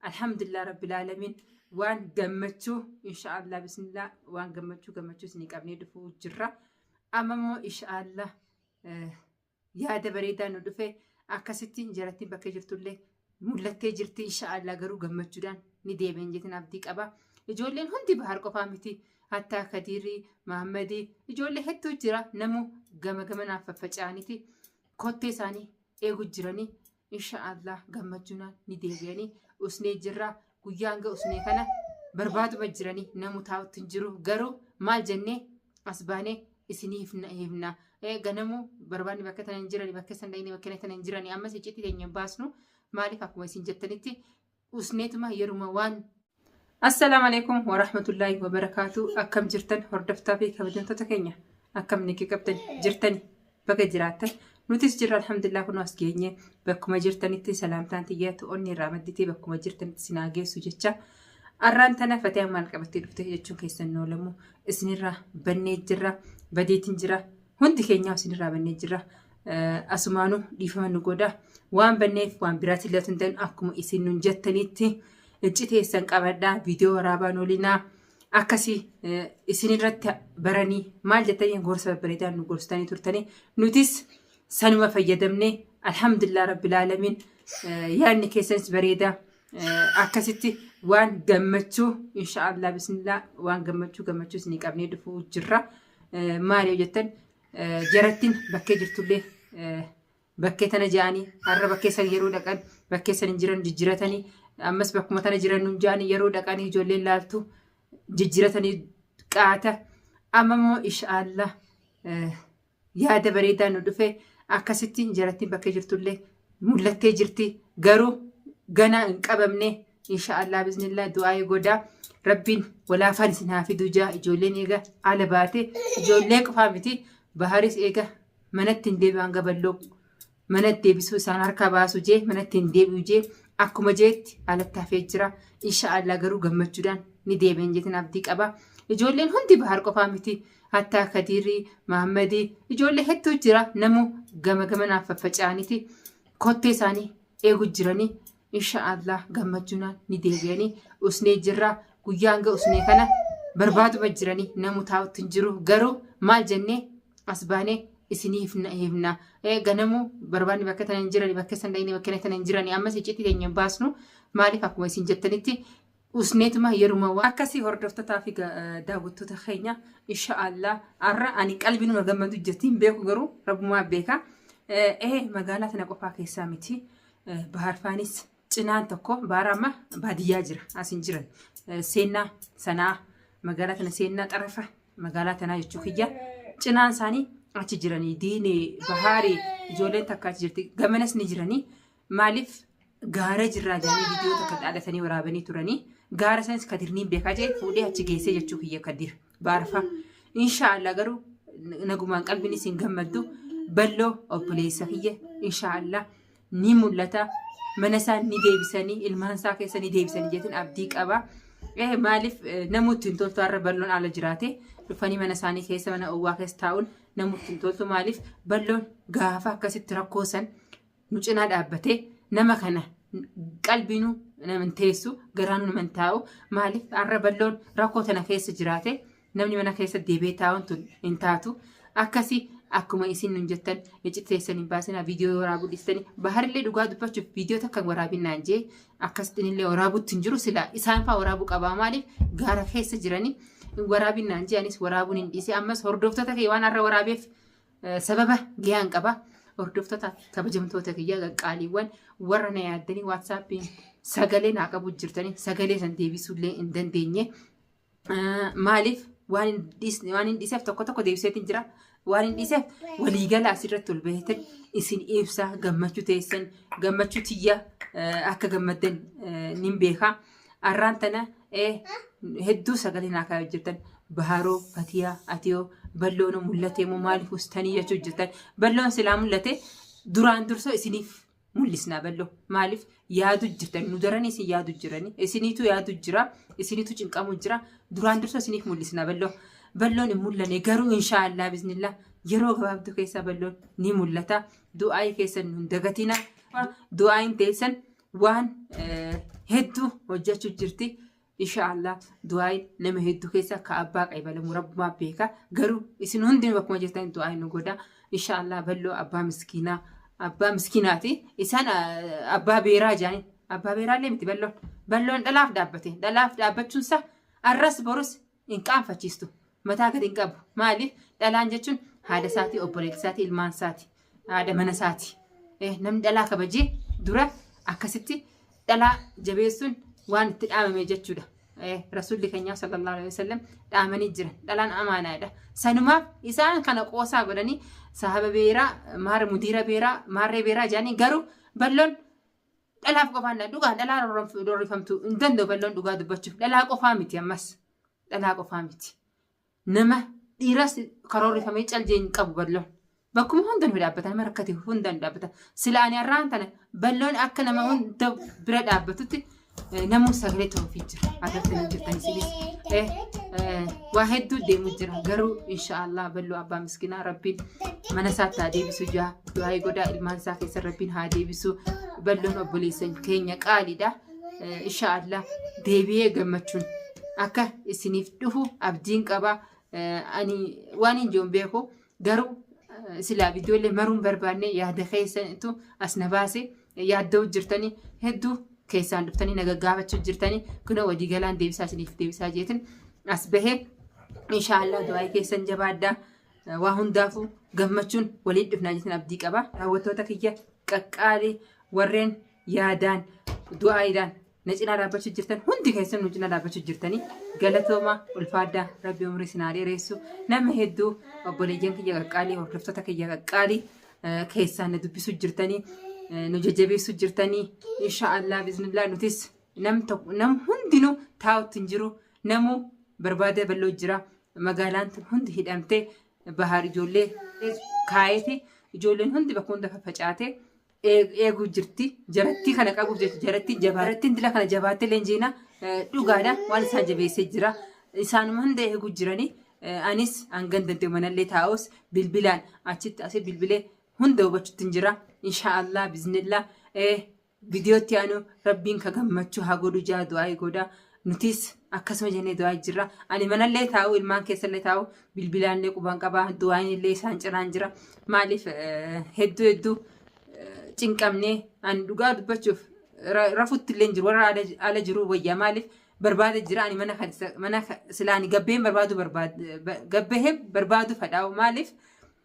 Alhamdulillah rabbil aalamiin, waan gammachuu inshaallah bismillah, waan gammachuu gammachuu isinii qabnee dhufuu jirra. Amma immoo inshaallah yaada bareedaa nu dhufe, akkasitti jarattiin bakka jirtullee mul'attee jirti. Inshaallah garuu gammachuudhaan ni deebi'an jeetiin abdii qaba. Ijoolleen hundi Bahar qofaa miti. Hattaa Kadiirii, Mahammadii, ijoollee hedduu jira, namu gama gamanaaf faffaca'aniiti kottee isaanii eegu jiranii. Inshaallah gammachuudhaan ni deebi'anii. Usnee jirra, guyyaa hanga usnee kana barbaaduma jiranii, namu taa'utti hin jiru. Garuu maal jennee as baanee isinii himna? Ganamuu barbaadni bakka tana hin jirani, bakka san dhaqnee bakka tana hin jirani. Ammas icciitti teenya hin baasnu. Maaliif? Akkuma isin jettanitti usneetuma yeruma waan. Assalaamu alaikum warahmatullaahi wabarakaatu. Akkam jirtan, hordoftaa fi kabajamtoota keenya? Akkam niki qabdan jirtani? Baga jiraattan. Nutis jirra, alhamdulillah. Kun as geenye. Bakkuma jirtanitti salaamtaan xiyyaatu onni irraa madditee bakkuma jirtanitti sinaa geessu jecha. Arraan tana Fatiyaan maal qabattee dhufte jechuun keessan noolamu. Isinirraa bannee jirra, badeetiin jira, hundi keenyaa isinirraa bannee jirra. Asumaanuu dhiifama nu godha. Waan banneef waan biraatti illee hin ta'in, akkuma isin nun jettanitti icciteessan qabadhaa, viidiyoo waraabaan olinaa, akkasii isinirratti baranii maal jettanii gorsa babbareedaa nu gorsitanii turtanii, nutis sanuma fayyadamne. Alhamdulillah rabbil aalamiin, yaadni keessanis bareedaa. Akkasitti waan gammachuu inshaallah bismillah, waan gammachuu gammachuu isinii qabnee dhufuu jirra. Maal yoo jettan, jarattiin bakkee jirtullee bakkee tana ja'anii, har'a bakkee san yeroo dhaqan bakkee san hin jiran, jijjiratanii, ammas bakkuma tana jiran nun ja'anii, yeroo dhaqanii ijoolleen laaltu jijjiratanii qaata. Amma immoo inshaallah yaada bareedaa nu dhufe, akkasitti jarattiin bakkee jirtullee mul'attee jirti, garuu gana hin qabamne. Inshaallah bismillah, du'aa godhaa, rabbiin walaafaan isin haa fiduu jaa. Ijoolleen eega ala baate, ijoollee qofaa miti, Baharis eega manatti hin deebi'u, hanga Balloo manatti deebisuu isaan harkaa baasu jee manatti hin deebi'u jee, akkuma jeetti alatti hafee jira. Inshaallah garuu gammachuudhaan ni deebi'an jeetiin abdii qaba. Ijoolleen hundi Bahar qofaa miti. Hattaa Kadiirii, Mahammadii, ijoollee hedduu jira, namu gama gamanaaf faffaca'aniiti kottee isaanii eegu jiranii. Inshaallah gammachuudhaan ni deebi'anii. Usnee jirra, guyyaa hanga usnee kana barbaaduma jiranii, namu taa'utti hin jiru. Garuu maal jennee as baanee isinii himna? Ganamuu barbaadni bakka tana hin jirani, bakka san dhaqnee bakka tana hin jirani. Ammas icciitti teenya hin baasnu. Maaliif? Akkuma isin jettanitti usneetuma yeruma waan. Akkasii, hordoftootaa fi daawwattoota keenya, inshaallah har'a ani qalbii nama gammadu jirti hin beeku, garuu rabbumaa beeka. Magaalaa tana qofaa keessaa miti. Baharfaanis cinaan tokko baara amma baadiyyaa jira, as hin jiran. Seennaa sanaa magaalaa tana, seennaa xarafa magaalaa tanaa jechuu kiyya, cinaan isaanii achi jiranii, diinee Bahaarii ijoolleen takka achi jirti, gamanas ni jiranii. Maaliif? Gaara jirraa jedhanii viidiyoo takka dhaadhatanii waraabanii turanii, gaara sanis Kadirniin beekaa jee fuudhee achi geessee jechuu kiyya, Kadir baarfa. Inshaallah garuu nagumaan qalbiin isin gammaddu, Balloo obboleessa kiyya inshaallah ni mul'ata, mana isaa ni deebisanii, ilmaan isaa keessa ni deebisanii jeetiin abdii qaba. Maaliif? Namuutti hin toltu har'a Balloon ala jiraate dhufanii mana isaanii keessa, mana owwaa keessa taa'uun namuutti hin toltu. Maaliif? Balloon gaafa akkasitti rakkoo san nu cinaa dhaabbatee, nama kana qalbiinuu nama hin teessu, garaanuu nama hin taa'u. Maaliif? Har'a Balloon rakkoo tana keessa jiraate namni mana keessa deebi'ee taa'uun tun hin taatu. Akkasii akkuma isin nun jettan iccitii teessan hin baasinaa, viidiyoo waraabuu dhiistanii. Baharillee dhugaa dubbachuuf viidiyoo takka hin waraabinaan jee, akkasitti illee waraabuutti hin jiru, sila isaan faa waraabuu qabaa. Maaliif? Gaara keessa jiranii, hin waraabinaan jee, anis waraabuun hin dhiise. Ammas hordoftoota kee waan har'a waraabeef sababa giyaan qaba. Hordoftoota kabajamtoota kiyyaa qaqqaaliiwwan, warra na yaaddanii WhatsAppiin sagalee naa qabu jirtanii, sagalee san deebisuullee hin dandeenye. Maaliif? Waan hin dhiisne, waan hin dhiiseef tokko tokko deebiseetiin jira. Waan hin dhiiseef waliigala asirratti ol baheetan isin ibsa. Gammachuu teessan, gammachuu tiyya akka gammaddan nin beeka. Arraan tana hedduu sagalee naa kaayuu jirtan. Baharoo, Fatiyaa, Atiyoo, Balloonoo mul'atee moo maaliif ustanii jechuu jirtan. Balloon silaa mul'ate duraan dursoo isiniif mul'isnaa. Balloo maaliif yaadu jirtan? Nu daranii isin yaadu jirani, isiniitu yaadu jira, isiniitu cinqamu jira. Duraan dursa isiniif mul'isnaa. Balloo, Balloon hin mul'anne, garuu inshaallah bismillah yeroo gabaabduu keessa Balloon ni mul'ata. Du'aayii keessan nun dagatina. Du'aayiin teessan waan Hedduu hojjechuu jirti. Inshaallah du'aayin nama hedduu keessa ka abbaa qaybalamu rabbumaa beeka. Garuu isin hundinuu bakkuma jirtan du'aayin nu godha. Inshaallah Balloo abbaa miskiinaa abbaa miskiinaati. Isaan abbaa beeraa jedhanii abbaa beeraallee miti Balloon. Balloon dhalaaf dhaabbate. Dhalaaf dhaabbachuunsa arras borus hin qaanfachiistu. Mataa gadi hin qabu. Maaliif dhalaan jechuun haadha isaatii, obboleettii isaatii, ilmaan isaati, haadha mana isaati. Namni dhalaa kabajee dura akkasitti dhalaa jabeessuun waan itti dhaamame jechuudha. Rasuulli keenyaa sallallahu alaihi wasallam dhaamanii jiran. Dhalaan amaanaadha. Sanumaaf isaan kana qoosaa godhanii sahaba beeraa, maara mudiira beeraa, maarree beeraa jedhanii garuu Balloon dhalaaf qofaan dhugaa dhalaa roorrifamtu hin danda'u. Balloon dhugaa dubbachuuf dhalaa qofaa miti ammas. Dhalaa qofaa miti. Nama dhiiras karoorrifamee caljee hin qabu Balloon. Bakkuma hunda nu dhaabbata, nama rakkate hunda nu dhaabbata. Sila ani har'aan tana Balloon akka nama hunda bira dhaabbatutti namuu sagalee ta'uufii jira. Agartanii jirtan isinis. Waa hedduu deemu jira. Garuu inshaallah Balloo abbaa miskinaa Rabbiin mana isaatti haa deebisu jaa. Du'aayii godhaa, ilmaan isaa keessa Rabbiin haa deebisu. Balloon obboleessa keenya qaaliidha. Inshaallah deebi'ee gammachuun akka isiniif dhufu abdiin qaba. Ani waan hin jiru beeku, garuu silaa viidiyoolee maruun barbaanne yaada keessanitu as na baase. Yaadda'u jirtanii, hedduu keessaan dhuftanii na gaggaafachuu jirtanii, kunoo walii galaan deebisaa isiniif deebisaa jeetin as bahee. Inshaallah du'aayii keessan jabaadhaa. Waa hundaafuu gammachuun waliin dhufnaa jeetin abdii qaba. Daawwattoota kiyya qaqqaalii, warreen yaadaan du'aayiidhaan na cinaa dhaabbachuu jirtan, hundi keessan nu cinaa dhaabbachuu jirtanii galatooma, ulfaaddaa, Rabbi umrii isin haa dheeressu. Nama hedduu obboleeyyan kiyya qaqqaalii, hordoftoota kiyya qaqqaalii keessaan na dubbisuu jirtanii, nu jajjabeessuu jirtanii, inshaallah biiznillah nutis nam tokko nam hundinuu taa'utti hin jiru, namuu barbaada Balloo jira. Magaalaan tun hundi hidhamtee, Bahaar ijoollee kaayeeti, ijoolleen hundi bakka hunda faffacaatee eeguu jirti. Jarattii kana qabuuf jecha jarattiin jabaattiin dila kana jabaattee leenjiina dhugaadha waan isaan jabeessee jira. Isaanuma hunda eeguu jiranii anis hangan danda'u manallee taa'us bilbilaan achitti asii bilbilee hunda hubachuutti hin jira. Inshaallah biiznillah viidiyootti aanu Rabbiin ka gammachuu haa godhu jaa du'aa godha. Nutis akkasuma jennee du'aa jirra. Ani manallee taa'u, ilmaan keessallee taa'u, bilbilaanillee qubaan qabaa, du'aan illee isaan cinaan jira. Maaliif hedduu hedduu cinqamnee, ani dhugaa dubbachuuf rafutti illee jiru, warra ala jiru wayyaa, maaliif barbaada jira. Ani mana mana silaa ani gabbeen barbaadu gabbahee barbaadu fadhaa'u, maaliif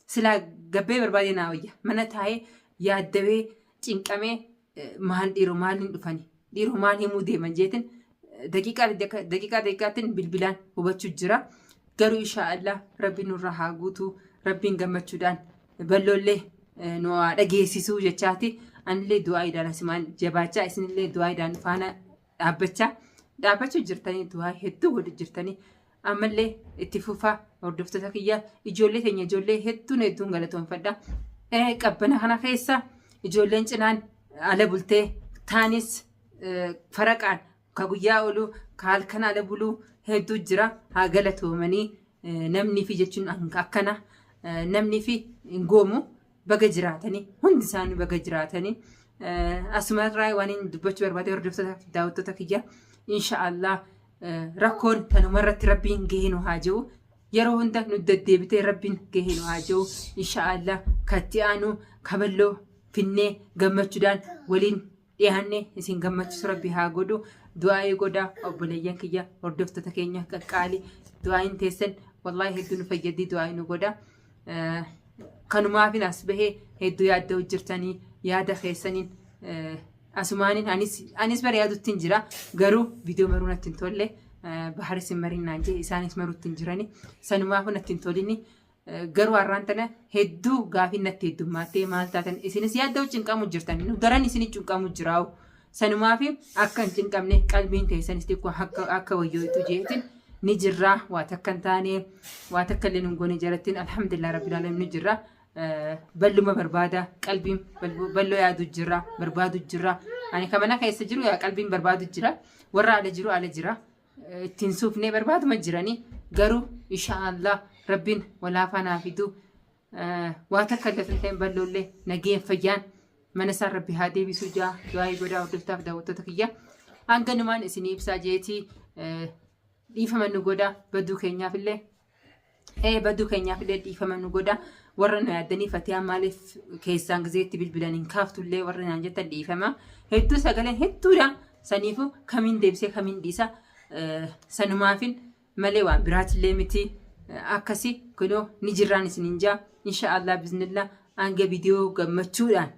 silaa gabbee barbaade naa wayya. Mana taa'ee yaaddawee cinqamee, maal dhiiroo maal hin dhufani, dhiiroo maal himuu deeman jeetin daqiiqaa daqiiqaa daqiiqaatiin bilbilaan hubachuu jira. Garuu inshaallah Rabbiin nurraa haa guutu, Rabbiin gammachuudhaan Balloollee nu haa dhageessisuu jechaati. Anillee du'aa idaan asumaan jabaachaa, isinillee du'aa idaan faana dhaabbachaa dhaabbachuu jirtanii, du'aa hedduu godhu jirtanii, ammallee itti fufaa. Hordoftoota kiyya, ijoollee teenya, ijoollee hedduun hedduun galatoonfadha. Qabbana kana keessa ijoolleen cinaan ala bultee taanis faraqaan ka guyyaa oolu, ka halkan ala buluu hedduu jira, haa galatoomanii. Namni fi jechuun akkana namni fi hin goomu. Baga jiraatanii, hundi isaanii baga jiraatanii. Asumarraa waan inni dubbachuu barbaade, hordoftoota fi daawwattoota kiyya, inshaallah rakkoon tanumarratti Rabbiin gahee nu haa jiru. Yeroo hunda nu deddeebitee Rabbiin gahee nu haa jiru. Inshaallah katti aanu Kaballoo finnee gammachuudhaan waliin dhiyaanne isin gammachiisu Rabbi haa godhu. Du'aa'ii godhaa obboleeyyan kiyya, hordoftoota keenya qaqqaali, du'aa'iin teessan wallaahi hedduu nu fayyadii, du'aa'ii nu godha. Kanumaafin as bahee hedduu yaadda jirtanii yaada keessaniin asumaaniin anis bara yaadutti hin jira, garuu viidiyoo maruu natti hin tolle. Baharis hin marin naan jee, isaanis maruutti hin jirani, sanumaafuu natti hin tolini. Garuu har'aan tana hedduu gaafii natti heddummaаттee, maal taatan isinis yaadda cinqamu jirtan, nu daran isin cinqamu jiraa'u. Sanumaaf akka hin cinqamne, qalbiin teessanis xiqqoo akka wayyootu jeetin ni jirra. Waa takka hin taane, waa takka illee nun goone jarattiin, alhamdulillah rabbil alamin ni jirra. Balluma barbaada, qalbiin Balloo yaadu jira, barbaadu jira. Ani ka mana keessa jiru yaa qalbiin barbaadu jira, warra ala jiru ala jira. Ittiin suufnee barbaaduma jiranii, garuu inshaallah Rabbiin walaafaa naa fidu. Waa takka illee hin ta'in, Balloollee nageen fayyaan mana isaan Rabbi haa deebisu jaa du'aayii godhaa, hordoftaaf daawwattoota kiyya. Hanganumaan isinii ibsaa jeetii dhiifama nu godha baduu keenyaaf illee. Baduu keenyaaf illee dhiifama nu godha. Warra nu yaaddanii fatiyaa maaliif keessaan gizeetti bilbilan hin kaaftullee warra naan jettan dhiifama. Hedduu sagaleen hedduudha. Saniifuu kamiin deebisee kamiin dhiisa. Sanumaafin malee waan biraatillee miti. Akkasi kunoo ni jirraan isiniin jaa. Insha Allah biznillah hanga viidiyoo gammachuudhaan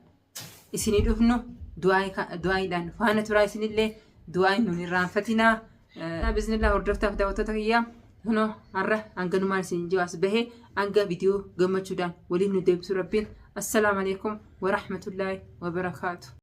isinii dhufnu du'aayiidhaan faana turaa isinillee du'aayi nun irraanfatinaa. Biznillah hordoftaaf daawwattoota kiyyaa kunoo har'a hanganumaan isin jiru as bahee hanga viidiyoo gammachuudhaan waliin nu deebisu rabbiin. Assalaamu alaikum warahmatullaahi wabarakaatu.